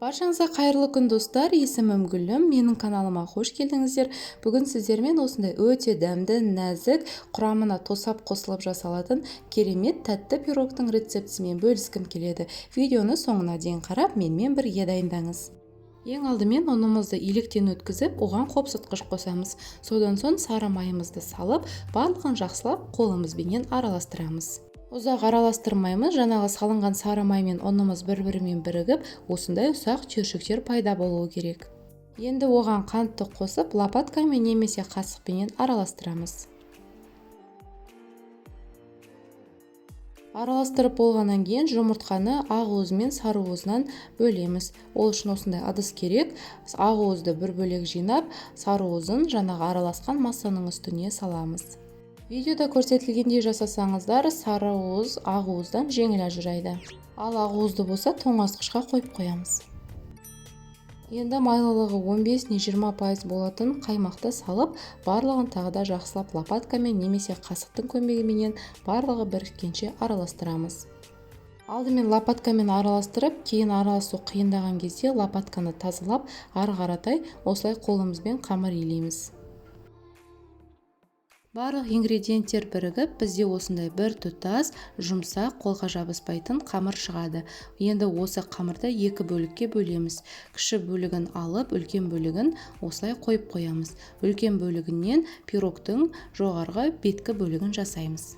Баршаңызға қайырлы күн, достар! Есімім Гүлім, менің каналыма қош келдіңіздер. Бүгін сіздермен осындай өте дәмді, нәзік, құрамына тосап қосылып жасалатын керемет тәтті пирогтың рецептісімен бөліскім келеді. Видеоны соңына дейін қарап, менімен бірге дайындаңыз. Ең алдымен ұнымызды електен өткізіп, оған қопсытқыш қосамыз. Содан соң сары майымызды салып, барлығын жақсылап қолымызбенен араластырамыз. Ұзақ араластырмаймыз, жаңағы салынған сары май мен ұнымыз бір-бірімен бірігіп, осындай ұсақ түйіршіктер пайда болуы керек. Енді оған қантты қосып, лопаткамен немесе қасықпенен араластырамыз. Араластырып болғаннан кейін жұмыртқаны ақ уызы мен сары уызынан бөлеміз. Ол үшін осындай ыдыс керек. Ақ уызды бір бөлек жинап, сары уызын жаңағы араласқан массаның үстіне саламыз. Видеода көрсетілгендей жасасаңыздар, сары уыз ақ уыздан жеңіл ажырайды. Ал ақ уызды болса тоңазытқышқа қойып қоямыз. Енді майлылығы 15 не 20% болатын қаймақты салып, барлығын тағы да жақсылап лопаткамен немесе қасықтың көмегіменен барлығы біріккенше араластырамыз. Алдымен лопаткамен араластырып, кейін араласу қиындаған кезде лопатканы тазалап, ары қаратай осылай қолымызбен қамыр илейміз. Барлық ингредиенттер бірігіп, бізде осындай бір тұтас, жұмсақ, қолға жабыспайтын қамыр шығады. Енді осы қамырды екі бөлікке бөлеміз. Кіші бөлігін алып, үлкен бөлігін осылай қойып қоямыз. Үлкен бөлігінен пирогтың жоғарғы беткі бөлігін жасаймыз.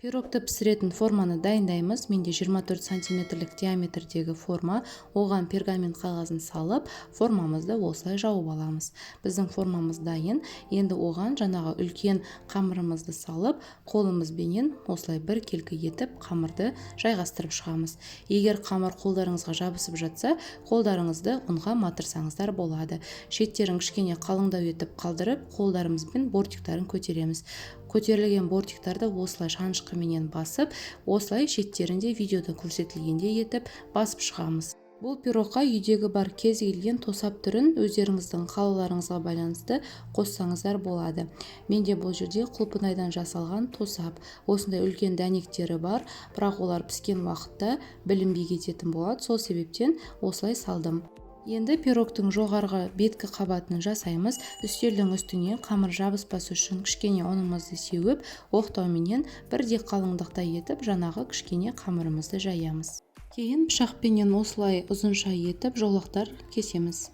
Пирогты пісіретін форманы дайындаймыз. Менде 24 сантиметрлік диаметрдегі форма. Оған пергамент қағазын салып, формамызды осылай жауып аламыз. Біздің формамыз дайын. Енді оған жаңағы үлкен қамырымызды салып, қолымызбенен осылай біркелкі етіп қамырды жайғастырып шығамыз. Егер қамыр қолдарыңызға жабысып жатса, қолдарыңызды ұнға матырсаңыздар болады. Шеттерін кішкене қалыңдау етіп қалдырып, қолдарымызбен бортиктарын көтереміз. Көтерілген бортиктарды осылай шанышқыменен басып, осылай шеттерінде видеода көрсетілгендей етіп басып шығамыз. Бұл пирогқа үйдегі бар кез келген тосап түрін өздеріңіздің қалауларыңызға байланысты қоссаңыздар болады. Менде бұл жерде құлпынайдан жасалған тосап, осындай үлкен дәнектері бар, бірақ олар піскен уақытта білінбей кететін болады, сол себептен осылай салдым. Енді пирогтың жоғарғы беткі қабатын жасаймыз. Үстелдің үстіне қамыр жабыспас үшін кішкене ұнымызды сеуіп, оқтауменен бірдей қалыңдықта етіп жаңағы кішкене қамырымызды жаямыз. Кейін пышақпенен осылай ұзынша етіп жолақтар кесеміз.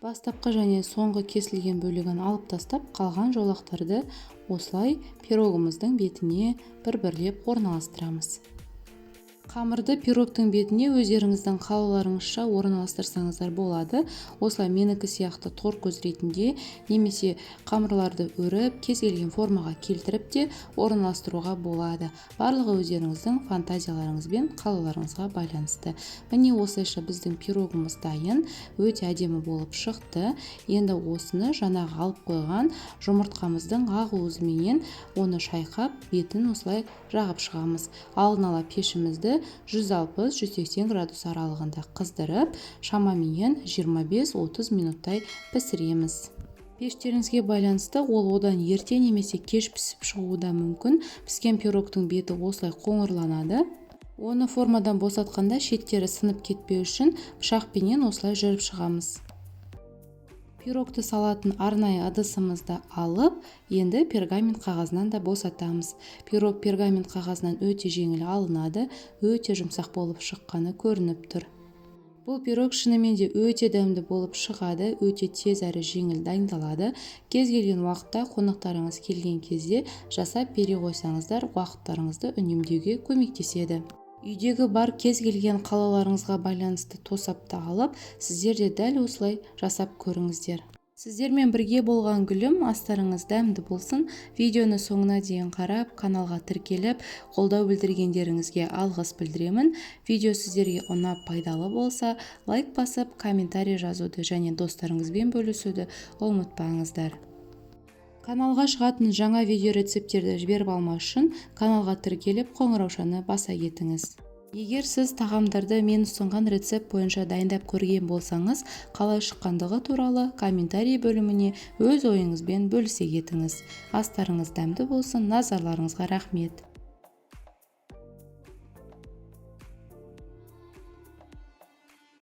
Бастапқы және соңғы кесілген бөлігін алып тастап, қалған жолақтарды осылай пирогымыздың бетіне бір-бірлеп орналастырамыз. Қамырды пирогтың бетіне өздеріңіздің қалауларыңызша орналастырсаңыздар болады. Осылай менікі сияқты тор көз ретінде немесе қамырларды өріп, кез келген формаға келтіріп те орналастыруға болады. Барлығы өздеріңіздің фантазияларыңыз бен қалауларыңызға байланысты. Міне, осылайша біздің пирогымыз дайын, өте әдемі болып шықты. Енді осыны жаңағы алып қойған жұмыртқамыздың ақ уызыменен оны шайқап, бетін осылай жағып шығамыз. Алдын ала пешімізді 160-180 градус аралығында қыздырып, шамаменен 25-30 минуттай пісіреміз. Пештеріңізге байланысты ол одан ерте немесе кеш пісіп шығуы да мүмкін. Піскен пирогтың беті осылай қоңырланады. Оны формадан босатқанда шеттері сынып кетпеу үшін пышақпенен осылай жүріп шығамыз. Пирогты салатын арнайы ыдысымызды алып, енді пергамент қағазынан да босатамыз. Пирог пергамент қағазынан өте жеңіл алынады, өте жұмсақ болып шыққаны көрініп тұр. Бұл пирог шынымен де өте дәмді болып шығады, өте тез әрі жеңіл дайындалады. Кез келген уақытта қонақтарыңыз келген кезде жасап бере қойсаңыздар, уақыттарыңызды үнемдеуге көмектеседі. Үйдегі бар кез келген қалауларыңызға байланысты тосапты алып, сіздер де дәл осылай жасап көріңіздер. Сіздермен бірге болған Гүлім, астарыңыз дәмді болсын. Видеоны соңына дейін қарап, каналға тіркеліп, қолдау білдіргендеріңізге алғыс білдіремін. Видео сіздерге ұнап, пайдалы болса, лайк басып, комментарий жазуды және достарыңызбен бөлісуді ұмытпаңыздар. Каналға шығатын жаңа видео рецепттерді жіберіп алмас үшін каналға тіркеліп, қоңыраушаны баса кетіңіз. Егер сіз тағамдарды мен ұсынған рецепт бойынша дайындап көрген болсаңыз, қалай шыққандығы туралы комментарий бөліміне өз ойыңызбен бөлісе кетіңіз. Астарыңыз дәмді болсын, назарларыңызға рахмет.